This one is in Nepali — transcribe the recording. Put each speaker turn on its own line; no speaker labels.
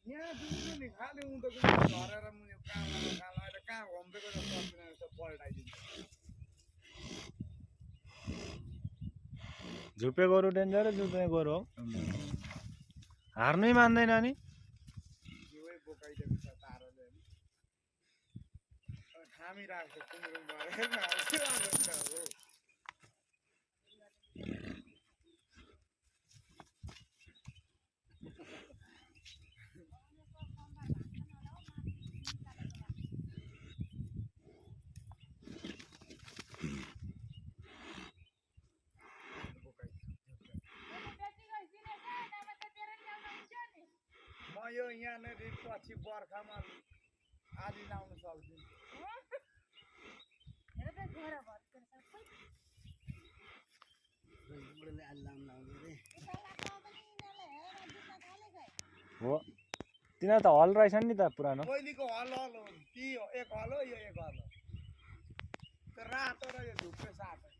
यहाँ दिनु नि खाली उउँदोको झरेर मुनि कालो अहिले कहाँ घम्पेको जस्तो पल्टाइदिन्छ
झुपे गोरु डेन्जर झुपे गोरु हो हार्नै मान्दैन नि
जिउै बोकाइदिएको छ तारोले खामिरहेको छ कुमुरुङ भएर हो म यो यहाँनिर पछि बर्खामा आदि लाउन सक्दिनँ
हो तिनीहरू त हल रहेछन् नि त पुरानो
पहिलेको हल हल हो ती एक हल हो यो एक हल हो त्यो रातो र यो धुप्पे सातो